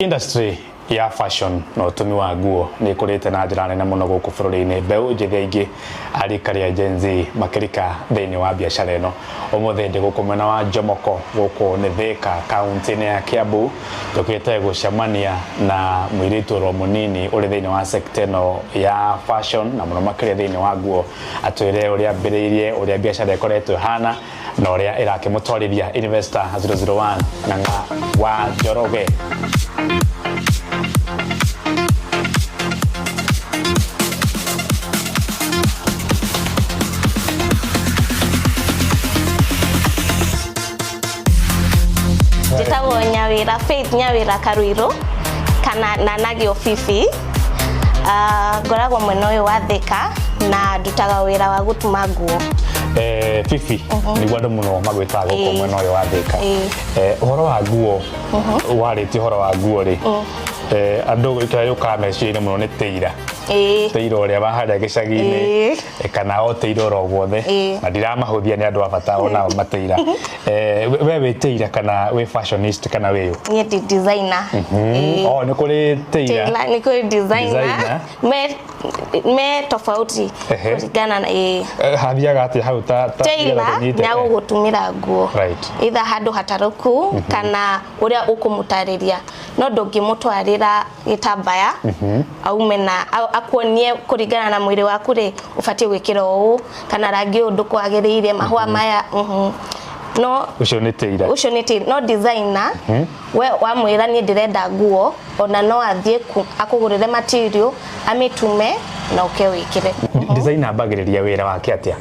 Industry ya fashion na ũtumi wa nguo nĩ ĩkũrĩte na njĩra nene mũno gũkũ bũrũri-inĩ. Mbeũ njĩthĩ aingĩ a rika rĩa Gen Z makĩrika thĩinĩ wa biacara ĩno. Ũmũthĩ ndĩ gũkũ mwena wa Jomoko gũkũ nĩ Thĩka kaunti-inĩ ya Kiambu tũkĩte gũcemania na mũirĩtu oro mũnini ũrĩ thĩinĩ wa sector ĩno ya fashion na mũno makĩria thĩinĩ wa nguo, atwĩre ũrĩa ambĩrĩirie, ũrĩa biacara ĩkoretwo ĩhana na ũrĩa ĩrakĩmũtwarithia. Investor 001 Ng'ang'a wa Njoroge. Njĩtagwo Nyawĩra Faith Nyawĩra Karuirũ kana nanagio Fifi. Ngoragwo mwena ũyũ wa Thika na ndutaga wĩra wa gũtuma nguo. Fifi nĩguo andũ mũno magwĩtaga gũkũ mwena ũyũ wa Thika. Ũhoro wa nguo, warĩtie ũhoro wa nguo rĩ, andũ kĩrĩa gĩũkaga meciria-inĩ mũno nĩ tailor. Tailor ũrĩa wa harĩa gĩcagi-inĩ kana o tailor oro guothe, na ndiramahũthia, nĩ andũ a bata onao matailor. We wĩ tailor kana wĩ fashionist kana wĩ ũ? Niĩ ndi designer. Oh, nĩ kũrĩ tailor. Tailor, nĩ kũrĩ designer. Designer. Me tofauti kũringana na ĩĩ. Hathiaga atĩa hau ta Tailor nĩgetha tũnyite? nĩ agũgũtumĩra nguo. Either handũ hatarũku kana ũrĩa ũkũmũtarĩria, no ndũngĩmũtwarĩra gĩtambaya aume na akuonie kũringana na mwĩrĩ waku rĩ, ũbatiĩ gwĩkĩra ũũ kana rangi ũyũ ndũkwagĩrĩire, mahũa maya, no Ũcio nĩ tailor. Ũcio nĩ tailor. No designer, we wamwĩra niĩ ndĩrenda nguo, ona no athiĩ akũgũrĩre material, amĩtume na ũke wĩkĩre. Designer ambagĩrĩria wĩra wake atĩa?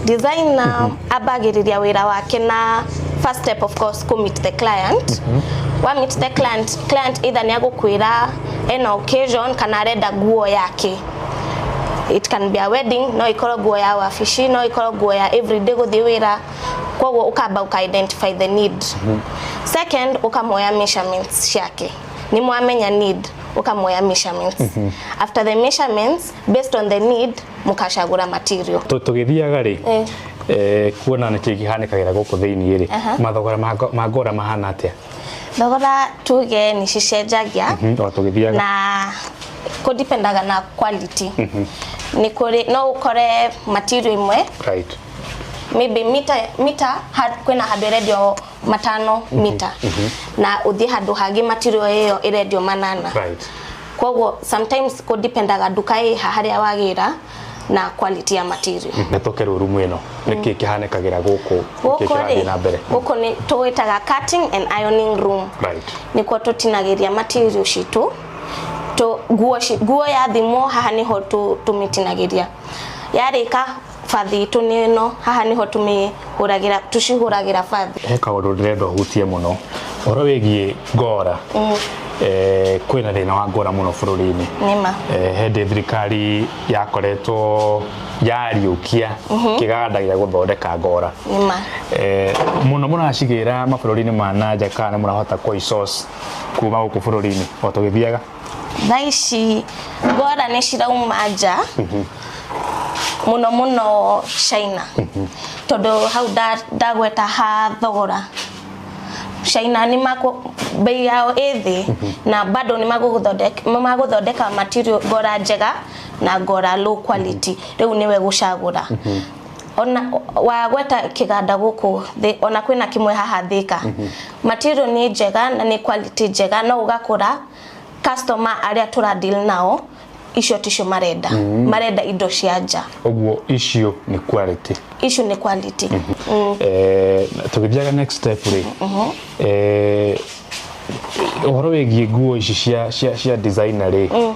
Designer ambagĩrĩria wĩra wake na first step, of course, kũ meet the client. Wa meet the client, client either nĩ agũkwĩra ena occasion kana arenda nguo yake. It can be a wedding, no ikorwo nguo ya wabici, no ikorwo nguo ya everyday gũthiĩ wĩra. Koguo ũkamba ũka identify the need. Second, ũkamoya measurements ciake. Nĩ mwamenya need, ũkamoya measurements. After the measurements, based on the need, mũkacagũra material. Tũgĩthiaga rĩ, kuona nĩkĩ kĩhanĩkagĩra gũkũ thĩinĩ rĩ, mathogora ma ngora mahana atĩa? Thogora tuge nĩ cicenjagia O tũgĩthiaga. Na kũdipendaga na quality. Nĩ kũrĩ no ũkore material imwe maybe mita kwĩna handũ ĩrendio 5 mita na ũthiĩ handũ hangĩ material ĩyo ĩrendio 8. Koguo sometimes kũdipendaga nduka ĩha harĩa wagĩra na quality ya material. Na tũke rũrumu ĩno, nĩkĩ kĩhanĩkagĩra gũkũ? Nĩkĩ Gũkũ kĩrathiĩ rĩ, na mbere? Gũkũ nĩ tũgwĩtaga cutting and ironing room. Nĩkuo tũtinagĩria material citũ. Nguo yathimwo haha nĩho tũmĩtinagĩria. Yarĩka bathi itũ nĩ ĩno, haha nĩho tũmĩhũragĩra, tũcihũragĩra bathi. He kaũndũ ndĩrenda ũhutie mũno, ũhoro wĩgiĩ ngora. Kwĩna thĩna wa ngora mũno bũrũri-inĩ. Nĩma. Hĩndĩ thirikari yakoretwo yariũkia kĩganda gĩa gũthondeka ngora. Nĩma. Mũno mũracigĩra mabũrũri-inĩ ma na nja kana nĩ mũrahota kũ source kuma gũkũ bũrũri-inĩ o tũgĩthiaga? Thaa ici ngora nĩ cirauma nja, mũno mũno China, tondũ hau ndagweta ha thogora, China nĩ makũ bei yao ĩ thĩ na bado nĩ magũthondeka material ngora njega na ngora low quality. Rĩu nĩwe gũcagũra. Ona wagweta kĩganda gũkũ ona kwĩna kĩmwe haha Thika, material nĩ njega na nĩ quality njega, no ũgakora customer arĩa tũra deal nao icio ticio marenda, marenda indo cia nja. Ũguo icio nĩ quality. Icio nĩ quality. Tũgĩthiaga next step rĩ, ũhoro wĩgiĩ nguo ici cia designer rĩ,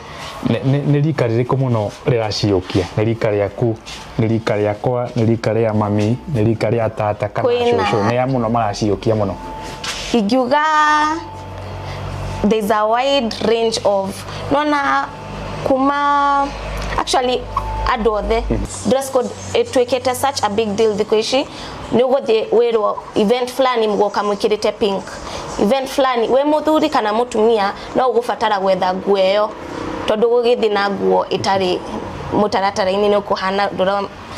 nĩ rika rĩrĩkũ mũno rĩraciũkia? Nĩ rika rĩaku, nĩ rika rĩakwa, nĩ rika rĩa mami, nĩ rika rĩa tata kana cũcũ? Nĩ a mũno maraciũkia mũno? Ingiuga there's a wide range of, nona kuma actually andũ othe. Dress code ĩtuĩkĩte such a big deal thikũ ici. Nĩ ũgũthiĩ wĩrwo event fulani mũgoka mwĩkĩrĩte pink, event fulani wĩ mũthuri kana mũtumia no ũgũbatara gwetha nguo ĩyo, tondũ gũgĩthiĩ na nguo ĩtarĩ mũtaratara-inĩ nĩ ũkũhana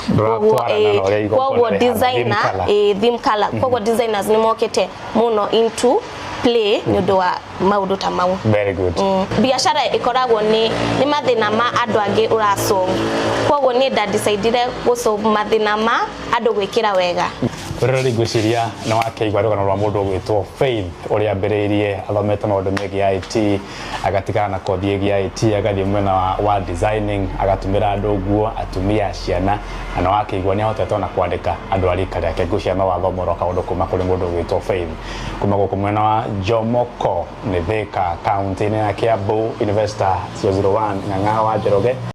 Ndũratwarana na ũrĩa igongona Koguo rĩhana, theme designer colour. Theme colour. Koguo designers nĩ mokĩte mũno into play nĩ ũndũ wa maũndũ ta mau. Very good. Biacara ĩkoragwo nĩ mathĩna ma andũ angĩ ũrasolve, koguo niĩ ndandecidire gũsolve mathĩna ma andũ gwĩkĩra wega. Rĩrĩ ngwĩciria nĩ wakĩigua rũgano rwa mũndũ ũgwĩtwo Faith, ũrĩa ambĩrĩirie athomete maũndũ megiĩ IT, agatigana na kothi ĩgiĩ IT, agathiĩ mwena wa designing, agatumĩra andũ nguo, atumia, ciana, na nĩ wakĩigua nĩ ahotete ona kwandĩka andũ a rika rĩake. Ngwĩciria no wathoma oro kaũndũ kuma kũrĩ mũndũ ũgwĩtwo Faith. Kuma gũkũ mwena wa Jomoko nĩ Thika, kaunti-inĩ ya Kiambu, Investor 001 Ng'ang'a wa Njoroge.